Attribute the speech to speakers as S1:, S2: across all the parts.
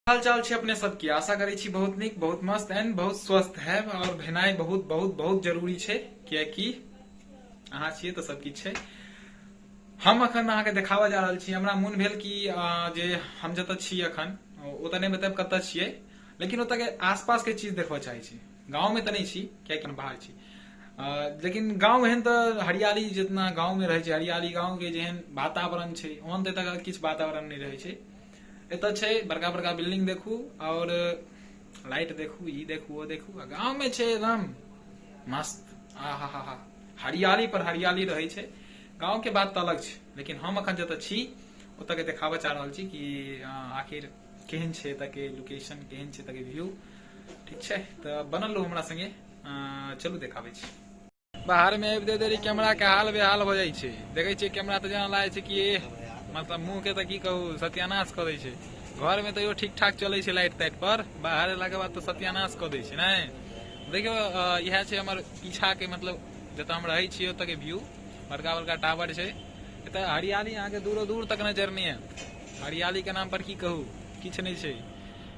S1: हाल चाल छै अपने सबके? आशा करै छी बहुत नीक, बहुत मस्त एंड बहुत स्वस्थ है। और भेनाइ बहुत बहुत बहुत जरूरी छै, कियाकि अहाँ छियै तऽ सब किछु छै। हम अखन अहाँके देखाबऽ जा रहल छी। हमरा मोन भेल कि जे हम जतऽ छी अखन ओतऽ नहि बतायब कतऽ छियै, लेकिन ओतऽ के आसपास के चीज देखबऽ चाहै छी। गाँव में तऽ नहि छी, कियाकि हम बाहर छी, लेकिन गाँव एहन तऽ हरियाली जितना गाँव में रहै छै, हरियाली गाँव के जेहन वातावरण छै ओहन तऽ एतऽ किछु वातावरण नहि रहै छै। एतऽ छै बड़का बड़का बिल्डिंग देखू और लाइट देखू, ई देखू, ओ देखू, आ गाँव में छै एकदम मस्त, आ हा हा हा, हरियाली पर हरियाली रहै छै। गाँव के बात तऽ अलग छै, लेकिन हम अखन जतऽ छी ओतऽ के देखाबऽ चाह रहल छी कि आखिर केहन छै एतऽ के लोकेशन, केहन छै एतऽ के व्यू। ठीक छै, तऽ बनल रहू हमरा संगे, चलू देखाबै छी। बाहर में आबि देरी कैमरा के हाल बेहाल हो जाइ छै। देखै छियै कैमरा तऽ जेना लागै छै कि मतलब मुँह के तऽ की कहू, सत्यानाश कऽ दै छै। घर में तैयो ठीक ठाक चलै छै लाइट ताइट पर, बाहर एलाके बाद तऽ सत्यानाश कऽ दै छै। नहि देखियौ, इएह छै हमर पीछा के, मतलब जतऽ हम रहै छियै ओतऽ के व्यू। बड़का बड़का टावर छै एतऽ, हरियाली अहाँके दूरो दूर तक नजर नहि आयत। हरियाली के नाम पर की कहू, किछु नहि छै।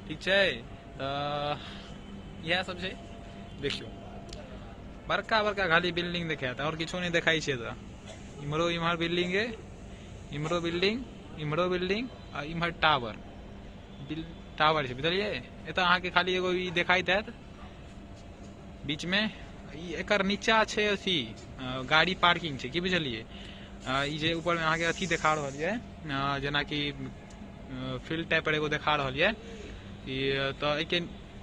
S1: ठीक छै, तऽ इएह सब छै। देखियौ बड़का बड़का खाली बिल्डिंग देखायत और किछो नहि देखाइ छै। तऽ इम्हरो इम्हर बिल्डिंग है, इम्हरो बिल्डिंग, इम्हरो बिल्डिंग आ इम्हर टावर, टावर छै, बुझलियै। एतऽ अहाँके खाली एगो ई देखाइत हैत बीच में, ई एकर नीचा छै अथी गाड़ी पार्किंग छै, की बुझलियै। ई जे ऊपर में अहाँके अथी देखा रहल ये, जेनाकि फील्ड टाइप पर एगो देखा रहल ये ई, तऽ एहिके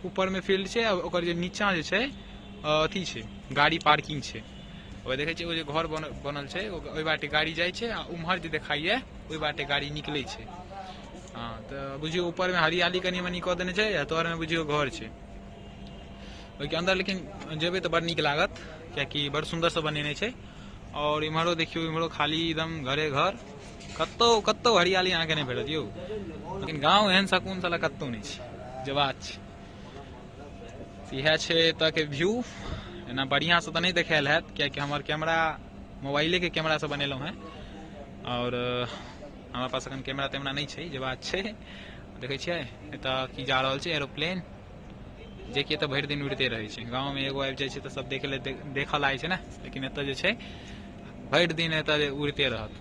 S1: ऊपर में फील्ड छै आ ओकर जे नीचा जे छै अथी छै, गाड़ी पार्किंग छै। ओहि देखै छियै ओ जे घर बनल छै, ओहि बाटे गाड़ी जाइ छै आ उम्हर जे देखाइए ओहि बाटे गाड़ी निकलै छै। हँ, तऽ बुझियौ ऊपर में हरियाली कनि मनि कऽ देने छै आ तर में बुझियौ घर छै ओहिके अंदर। लेकिन जेबै तऽ बड़ नीक लागत, कियाकि बड़ सुन्दर से बनेने छै। और इम्हरो देखियौ, इम्हरो खाली एकदम घरे घर, कतौ कतौ हरियाली अहाँके नहि भेटत यौ। लेकिन गाँव एहन सकून साला कतौ नहि छै, जे बात छै। इएह छै एतऽ के व्यू। एना बढ़िआँसँ तऽ नहि देखायल हैत, कियाकि हमर कैमरा मोबाइलेके कैमरासँ बनेलहुँ हेँ और हमरा पास एखन कैमरा तैमरा नहि छै, जे बात छै। देखै छियै एतऽ की जा रहल छै, एरोप्लेन, जेकि एतऽ भरि दिन उड़िते रहै छै। गाँवमे एगो आबि जाइ छै तऽ सब देखै लए देखऽ लागै छै ने, लेकिन एतऽ जे छै भरि दिन एतऽ उड़िते रहत,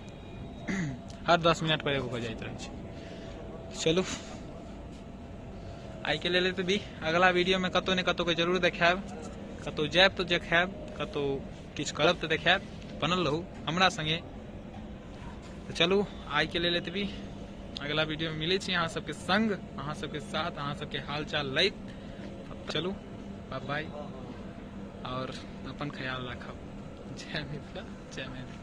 S1: हर 10 मिनट पर एगो हो जाइत रहै छै। चलू आइके लेल तऽ भी अगला वीडियोमे कतहु ने कतहु के जरूर देखायब। कतहु जायब तऽ देखायब, कतहु किछु करब तऽ देखायब। बनल रहू हमरा संगे। तऽ चलू आइके लेल एतबी, अगला वीडियोमे मिलै छी अहाँ सबके संग, अहाँ सबके साथ, अहाँ सबके हाल चाल लैत। चलू बाय बाय और अपन ख्याल राखब। जय मिथिला, जय मैथिली।